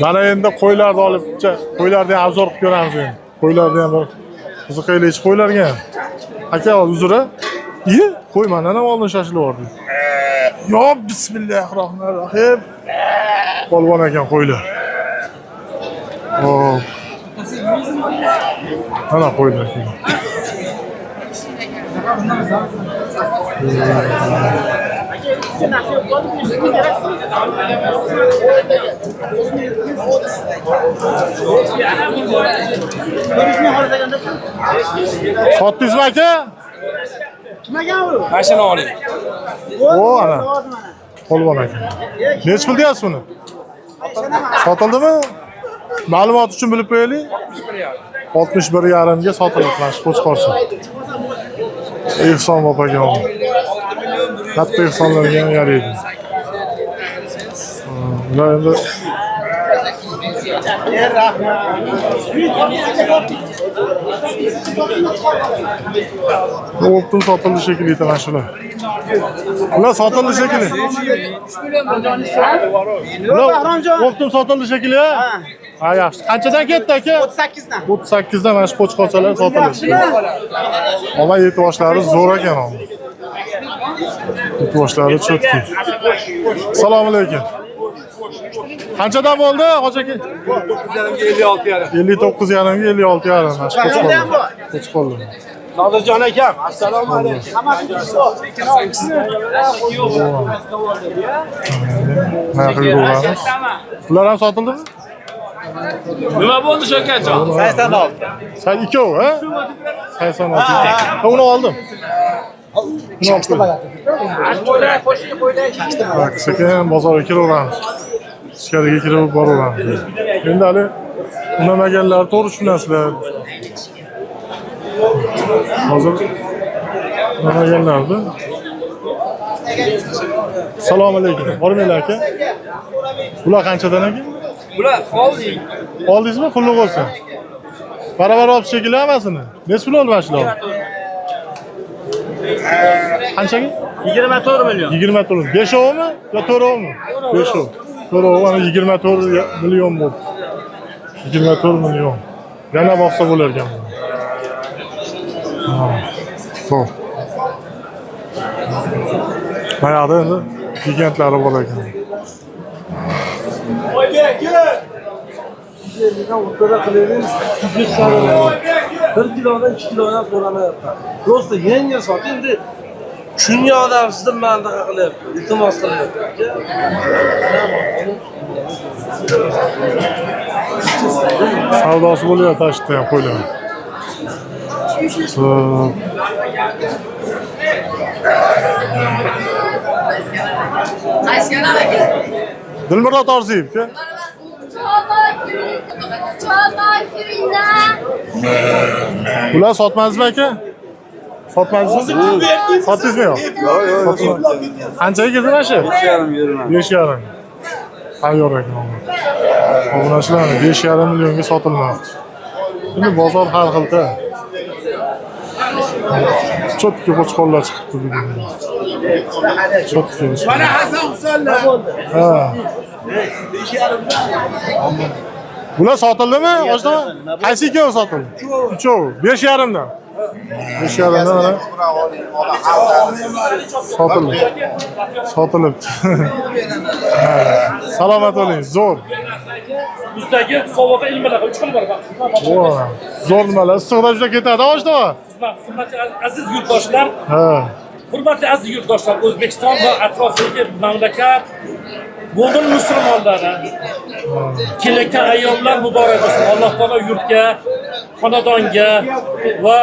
Mana endi qo'ylarni olibcha, qo'ylarni ham обзор qilib ko'ramiz endi. Qo'ylarni ham bir qiziqaylik qo'ylarga ham. Aka, uzr a. Iye, qo'y mandan ham oldin shoshilib yubordi. Yo, bismillahirrohmanirrohim. Polvon ekan qo'ylar. Hop. Mana qo'ylar ekan. Sotdingizmi aka? Mashina oling. O, ana. Polvon aka. Nechi pul deyapsiz buni? Sotildimi? Ma'lumot uchun bilib qo'yaylik. 61,5 ga sotildi mana shu qo'chqorcha. Ehson opaga oldi. Katta ehsonlarga ham yaraydi. Ha, ular endi o'ptim sotildi shekilli mana shular. Ular sotildi shekilli. Ular o'ptim sotildi shekilli. Ha, ha yaxshi. Qanchadan ketdi aka? 38 dan. 38 dan mana shu qo'chqorchalar sotildi. Olma yetiboshlari zo'r ekan olma. Yetiboshlari cho'tki. Assalomu alaykum. Qanchadan bo'ldi, hoji aka? 56,5. 59,5 ga 56,5 mana shu qo'chqorlar. Qo'chqorlar. Nodirjon akam, assalomu alaykum. Mana yoqqa yuraveramiz. Bular ham sotildimi? Nima bo'ldi Shavkatjon? 86. Sen ikkov, ha? 86. Ha, uni oldim. Uni olib qo'ydim. Bak, sekin bozorga kiraveramiz. Ichkariga kirib boraveramiz. Endi hali unamaganlar to'g'ri tushunasizlar. Hozir unamaganlarni. Assalomu alaykum. Bormanglar aka. Bular qanchadan aka? Bular oldik. Oldingizmi? Pulli bo'lsin. Baravar olib shekilli hammasini. Nechi pul oldi mana shular? Qanchaga? 24 million. 24. Beshovmi yo to'rovmi? Beshov. To'rovi mana 24 million bo'ldi. 24 million. Yana boqsa bo'lar ekan bu. Ha, zo'r. Mana yoqda endi gigantlari bor ekan. Bir kilodan 2 kilodan so'ramayapman. Просто yengil sot. Endi shunga odam sizni mandaqa qilyapti, iltimos qilyapti aka. Savdosi bo'lyapti tashida ham qo'ylar. Xo'p. Dilmurod Orziyev aka. Ular sotmadingizmi aka? Sotmadingizmi? Sotdingizmi yo'q? Yo'q, yo'q. Qanchaga kirdi mana shu? 5,5 berman. 5,5. Tayyor ekan. Obunachilar 5,5 millionga sotilmoqda. Endi bozor har xilda. Cho'tki qo'chqorlar chiqibdi bugun. Cho'tki. Mana Hasan Husanlar. Ha. Bular sotildimi? Ojda? Qaysi ikkovi sotildi? Uchovi. 5,5 dan. 5,5 dan mana sotildi. Sotilibdi. Ha. Salomat bo'ling, zo'r. Bizdagi sovg'a ilmilar uch xil bor. O, zo'r nimalar. Issiqda juda ketadi, Ojda. Hurmatli aziz yurtdoshlar, Ha. hurmatli aziz yurtdoshlar, O'zbekiston va atrofidagi mamlakat mo'min musulmonlari kelayotgan ayyomlar muborak bo'lsin. Alloh taolo yurtga, xonadonga va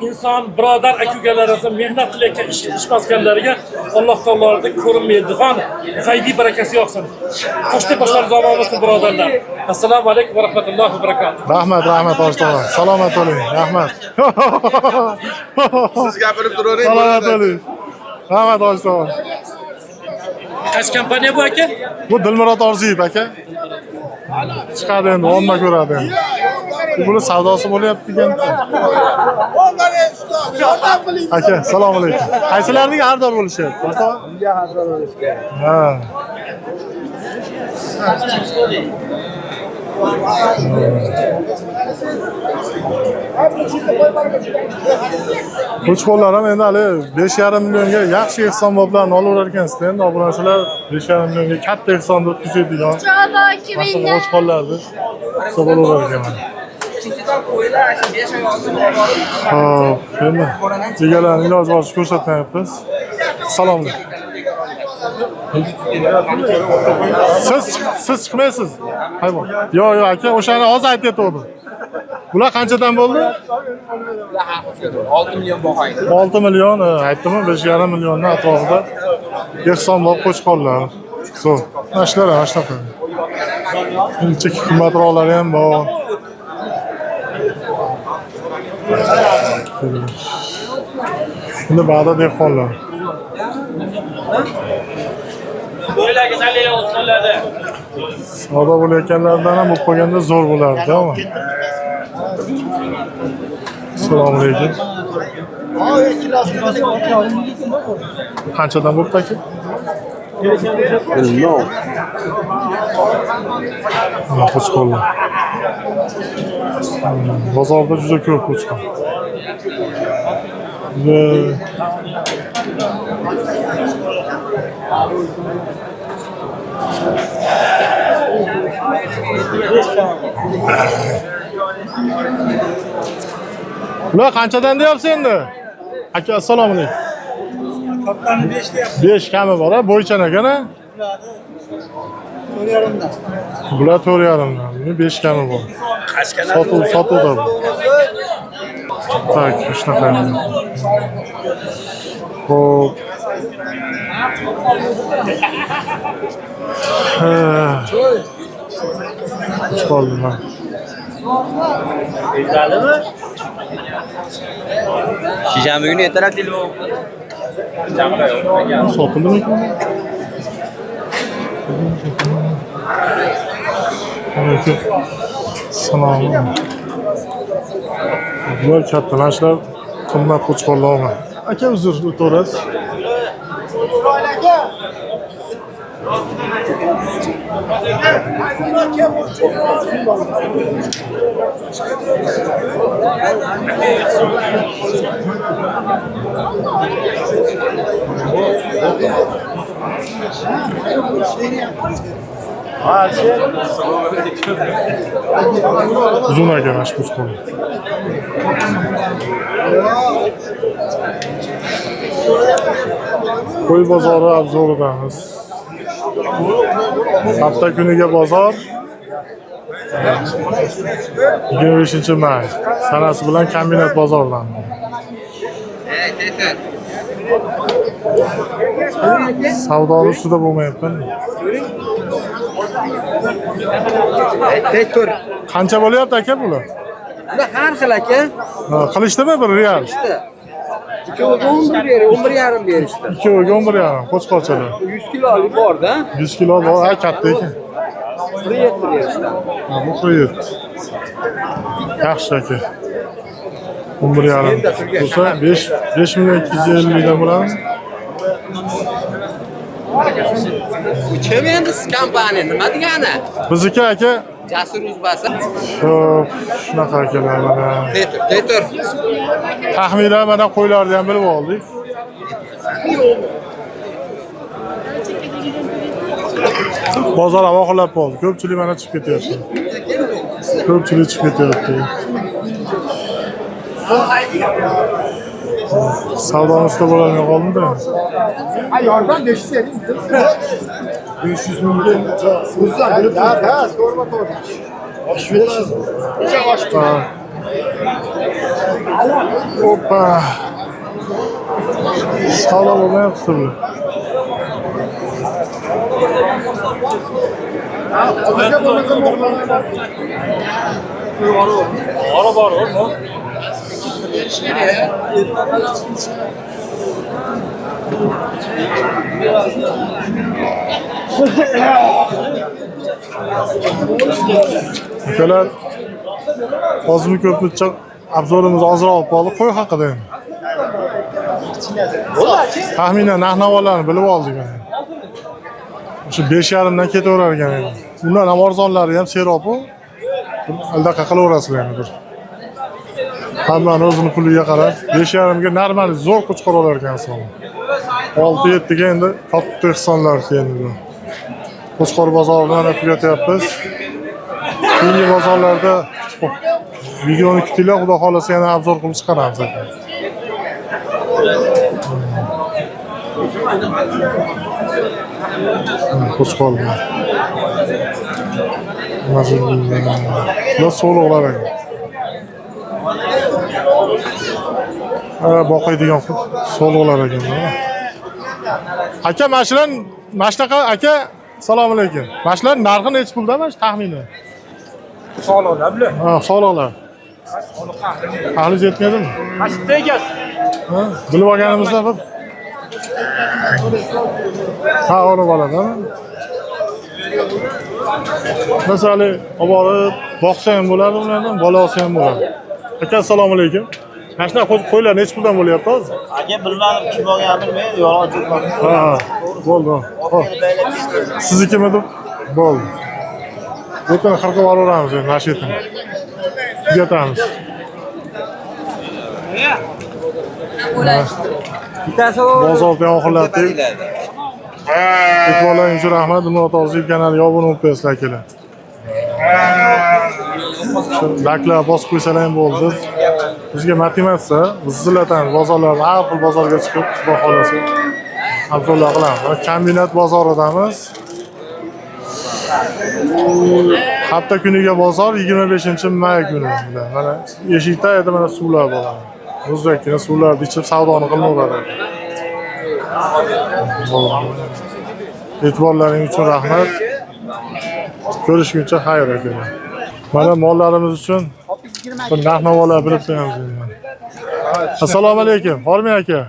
inson birodar aka ukalarimizni mehnat qilayotgan ish maskanlariga Alloh taoloning ko'rinmaydigan g'aybiy barakasi yoqsin. Toshtepa omon bo'lsin birodarlar. Assalomu alaykum va rahmatullohi va barakatuh. Rahmat, rahmat Ojda. Salomat bo'ling. Rahmat. Siz gapirib turavering. Salomat bo'ling. Rahmat Ojda. Qaysi kompaniya bu aka? Bu Dilmurod Orziyev aka. Chiqadi endi, omma ko'radi endi. Buni savdosi bo'lyapti degan. Aka, assalomu alaykum. Qaysilarning xaridor bo'lishyapti? Bunga xaridor bo'lishgan. Ha. Qo'chqorlar ham endi hali 5,5 millionga yaxshi ehsonboblarni olaverar ekansizda. Endi obunachilar 5,5 millionga katta ehsonni o'tkazadigan mana shunaqa qo'chqorlarni hisob olaverar ekan mana. Hop, endi egalarni iloji boricha ko'rsatmayapmiz. Assalomu alaykum. Siz chiqmaysiz. Hayvon. Yo'q, yo'q aka, o'shani hozir aytib aytgandim. Bular qanchadan bo'ldi? 6 million bahoydi. 6 million, aytdimmi, 5,5 millionni atrofida ehsonbop qo'chqorlar. Zo'r. Mana shular ham shunaqa. Uncha qimmatroqlari ham bor. Endi ba'da dehqonlar. Qo'ylarga dalil o'tqonlarda. Savdo bo'layotganlardan ham bo'lib qolganda zo'r bo'lardi, ama. Assalomu alaykum. Qanchadan bo'pti aka? Bilmiyorum. Mana qo'chqorlar. Bozorda juda ko'p qo'chqor. Juda Bular qanchadan deyapsiz endi? Aka, assalomu alaykum. Kattani 5 deyapti. 5 kami bor, a, bo'ychan ekan, a? 4,5dan. Bular 4,5dan. Buni 5 kami bor. Sotuvda bu. Tak, shunaqa. Xo'p. Uch qoldi man. Shishanba kuni ertalab telefon. Sotildimi? Alaykum. Salom. Bular katta, mana shular qimmat qo'chqorlar olma. Aka, uzr, o'taverasiz. Uzun aka mana shu qo'chqorlar. Qo'y bozori obzoridamiz. Hafta kuniga bozor 25 may sanasi bilan kombinat bozoridan. Savdoni ustida bo'lmayapti. Tek ko'r. Qancha bo'lyapti aka bular? Bular har xil aka. Ha, qilishdimi bir real? Ikkoviga 11 berib, 11,5 berishdi. Ikkoviga 11,5 qo'chqorchalar. 100 kilolik borda. 100 kilo bor, ha, katta ekan. 47 berishdi. Ha, bu 47. Yaxshi aka. 11,5 bo'lsa 5 5 million 250 dan bo'ladimi? Bu kim endi siz kompaniya nima degani? Bizniki aka. Jasur uzbasi. Xo'p, shunaqa akalar mana. Tetur, tetur. Taxminan mana qo'ylarni ham bilib oldik. Bozor ham oxirlab qoldi. Ko'pchilik mana chiqib ketyapti. Ko'pchilik chiqib ketyapti. Savdoni ustida bo'lolmay qoldim-da. Yordam 500 bering. 500 mingga o'zlar bilib ha, ha, to'g'rimi, to'g'ri. Oshib Ha. Oppa. Savdo bo'lmayapti bu. Bor bor. Akalar, ozmi ko'pmicha obzorimiz ozroq olib qoldi. Qo'y haqida endi. Taxminan narx-navolarni bilib oldik mana. O'sha 5,5 dan ketaverar ekan endi. Undan ham arzonlari ham serob u. Aldaqa qilaverasizlar endi bir. Hammani o'zini puliga qarab 5,5 ga normal zo'r qo'chqor olar ekansiz. 6-7 ga endi katta ehsonlar endi bu. Qo'chqor bozorini mana tugatyapmiz. Keyingi bozorlarda videoni kutinglar, xudo xohlasa yana obzor qilib chiqaramiz aka. Qo'chqor. Mana so'liqlar ekan. Boqadigan so'liqlar ekan. Aka, mana shular, mana shunaqa aka, assalomu alaykum. Mana shular narxi nechi puldan mana shu taxmini? Soliqlar bular. Ha, soliqlar. Ahli yetmadimi? Mana shu egasi. Ha, bilib olganimizda bir. Ha, olib oladi. Masalan, olib borib boqsa ham bo'ladi ulardan, bola olsa ham bo'ladi. Aka, assalomu alaykum. Mana shunaqa qo'ylar nechi puldan bo'lyapti hozir? Aka bilmadim kim olganini bilmayman, yolg'on cho'kmadim. Ha, bo'ldi. Xo'p. Siznikimi deb? Bo'ldi. Ertaga qirqib olaveramiz endi mana shu yerdan. Tugatamiz. Bozorda ham oxirlatdik. E'tiborlaringiz uchun rahmat. Dilmurod Orziyev kanaliga obuna bo'lib qo'yasizlar akalar. Shu layklar bosib qo'ysalar ham bo'ldi. Bizga motivatsiya, biz zillatamiz bozorlarni, har xil bozorga chiqib, xudo xohlasa obzorlar qilamiz. Mana kombinat bozoridamiz. Hafta kuniga bozor 25-may kuni. Mana eshik tagida mana suvlar bor. Muzdakkina suvlarni ichib savdoni qilaveradi. E'tiborlaring uchun rahmat. Ko'rishguncha xayr akalar. Mana mollarimiz uchun bir narx-navolar bilib qo'yamiz. Assalomu alaykum. Hormang aka.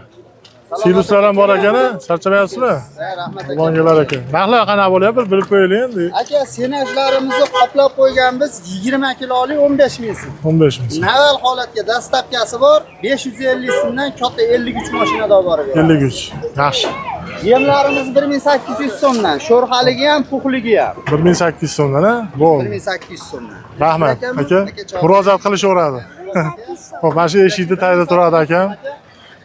Siluslar ham bor ekan, charchamayapsizmi? Rahmat aka. Bongalar aka. Narxlar qanaqa bo'lyapti? Bir bilib qo'yaylik endi. Aka, senajlarimizni qoplab qo'yganmiz 20 kilolik 15 ming so'm. 15 ming. Naval holatga dastavkasi bor 550 so'mdan katta 53 mashinada olib borib beramiz. 53. Yaxshi. Yemlarimiz 1800 so'mdan, sho'rxaligi ham, puxligi ham 1800 so'mdan, ha? Bo'ldi. 1800 so'mdan. Rahmat aka. Murojaat qilishaveradi. Xo'p, mana shu eshikni tagida turadi akam.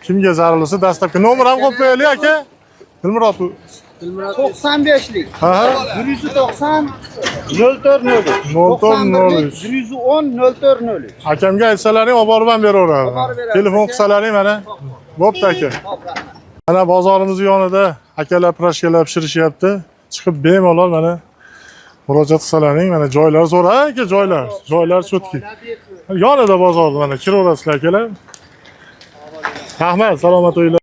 Kimga zarur bo'lsa dastlabki nomer ham qo'yib qo'yaylik aka. Dilmurod 95lik Ha ha. 190 0403 0403. 110 0403. Akamga aytsalaring olib borib ham beraveradi. Olib borib beradi. Telefon qilsalaring mana. Bo'pti aka. Hop, rahmat. Mana bozorimiz yonida akalar pirojkalar pishirishyapti. Chiqib bemalol mana murojaat qilsalaring, mana joylar zo'r ha aka, joylar. Joylar cho'tki. Yonida bozorda mana kiraverasizlar akalar. Rahmat, salomat bo'linglar.